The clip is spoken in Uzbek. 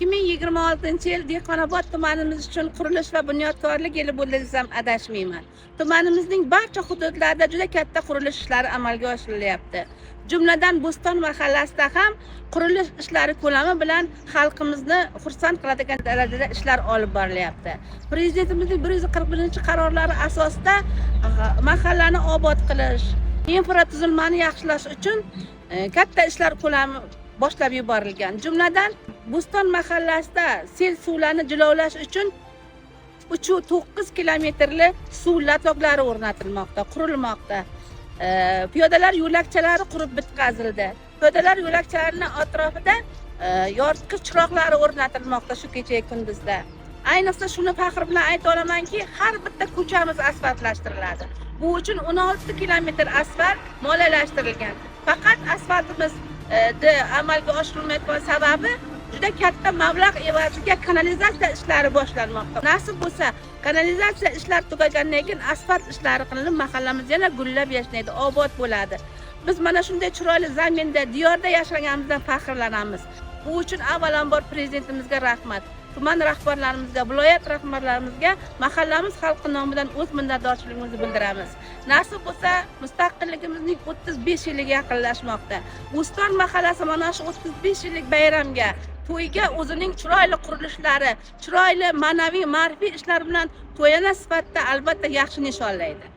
2026 yil Dehqonobod tumanimiz uchun qurilish va bunyodkorlik yili bo'ldi desam adashmayman. Tumanimizning barcha hududlarida juda katta qurilish ishlari amalga oshirilyapti. Jumladan, Bo'ston mahallasida ham qurilish ishlari ko'lami bilan xalqimizni xursand qiladigan darajada ishlar olib borilyapti. Prezidentimizning 141-qarorlari asosida mahallani obod qilish, infratuzilmani yaxshilash uchun katta ishlar ko'lami boshlab yuborilgan. Jumladan, Bo'ston mahallasida sel suvlarni jilovlash uchun 3,9 kilometrli suv latoklari o'rnatilmoqda, qurilmoqda. Piyodalar yo'lakchalari qurib bitkazildi. Piyodalar yo'lakchalarining atrofida yoritgich chiroqlari o'rnatilmoqda shu kecha kunduzda. Ayniqsa, shuni faxr bilan ayta olamanki, har bitta ko'chamiz asfaltlashtiriladi. Bu uchun 16 kilometr asfalt moliyalashtirilgan. Faqat asfaltimiz amalga oshirilmayotgan sababi juda katta mablag' evaziga kanalizatsiya ishlari boshlanmoqda. Nasib bo'lsa, kanalizatsiya ishlari tugagandan keyin asfalt ishlari qilinib, mahallamiz yana gullab yashnaydi, obod bo'ladi. Biz mana shunday chiroyli zaminda, diyorda yashaganimizdan faxrlanamiz. Bu uchun avvalambor prezidentimizga rahmat. Tuman rahbarlarimizga, viloyat rahbarlarimizga mahallamiz xalqi nomidan o'z minnatdorchiligimizni bildiramiz. Nasib bo'lsa, mustaqilligimizning 35 yiliga yaqinlashmoqda. Bo'ston mahallasi mana shu 35 yillik bayramga, to'yga o'zining chiroyli qurilishlari, chiroyli ma'naviy, ma'rifiy ishlar bilan to'yona sifatida albatta yaxshi nishonlaydi.